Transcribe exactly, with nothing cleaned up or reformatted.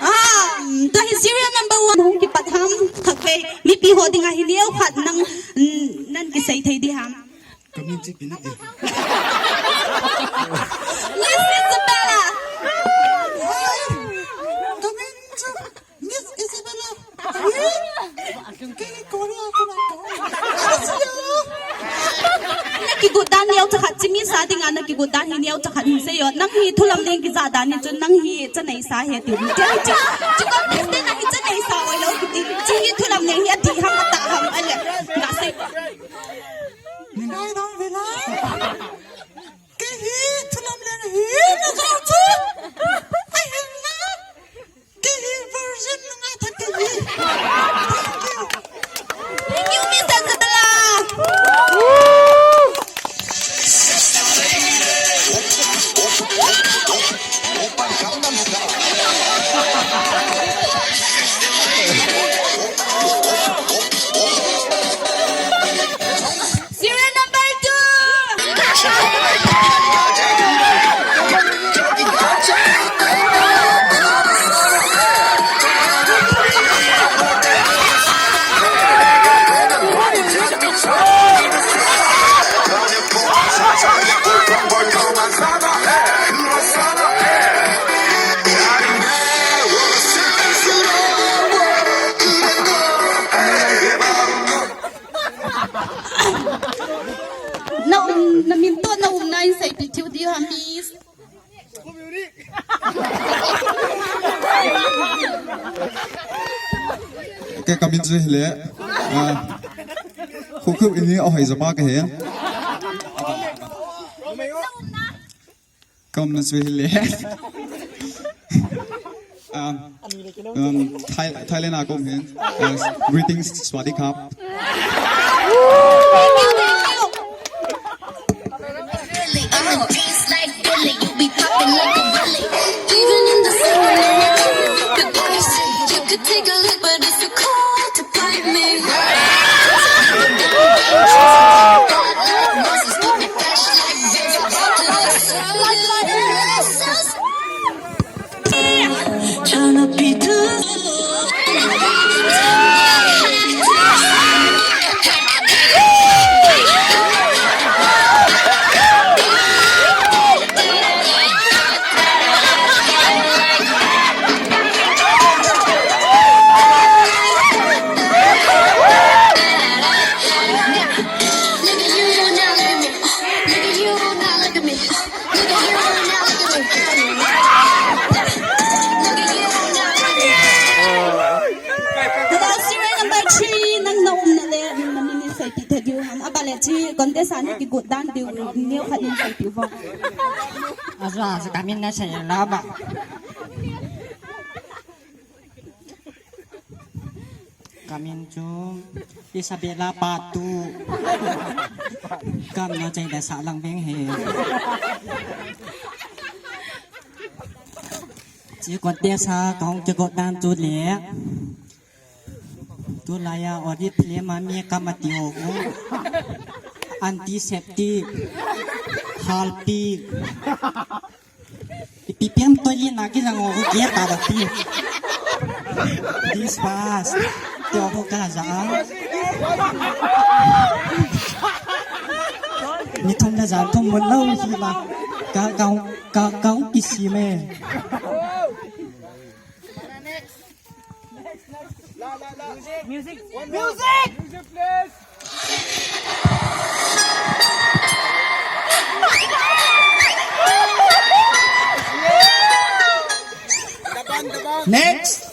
Ah, tua hi serial number one hung kipat ham, khatvei, mipi ho dinga hi neo khat nang, mm, nan kisei thei di ham. Kamin chu ipi nati. Miss Isabella. Kamin chu Miss Isabella. Kei Korea ko na ko. Na kigot dan neo chakhat, chimi sa dinga na kigot dan hi neo chakhat hin seiyo. Nang hi thulam leng kija dan ni chun nang hi chanei sa he ti. Ti, ti, ti contestant na hi chanei sa oi lo kiti. Chi hi thulam leng hi ati ham ata ham ale. Nga sei. Ni ngai dong vela. Kei hi thulam leng hi na sa chu. Ai hin na. Kei hi virgin nunga tha kei hi. Thank you. Thank you, Mister Satala. Serial number two. Na um, na min toh na umna in seipeh thei diu ham, Miss. Kei kamin chu hile. Ah. Khu khu ini ohai jama kahi. Kamin chu hile. Um, um, Thai-, Thailand a kong hin. Uh, greetings, Sawasdee Khrap. Tua serial number three, nang na umna le, na min in seipeh thei diu ham. Aban le chi, contestant na kigot dan diu, neo khat in seipeh vo. Aja, aja, kamin na sei la ba. Kamin chu Isabella Patu. Kam na chai da sa lang beng he. Chi contest a kahung kigot dan chu le. Tulai a audit film a mi kam ati o. Antiseptic. Harpic. Ipi pi ham toilet na kijang o, kei ta da pi. Dishwash. Ti o ka ja. Ni thum na jan thum mun lo hi ma. Ka, ka, ka, ka kisi me. Music. Music. Music, please. Next.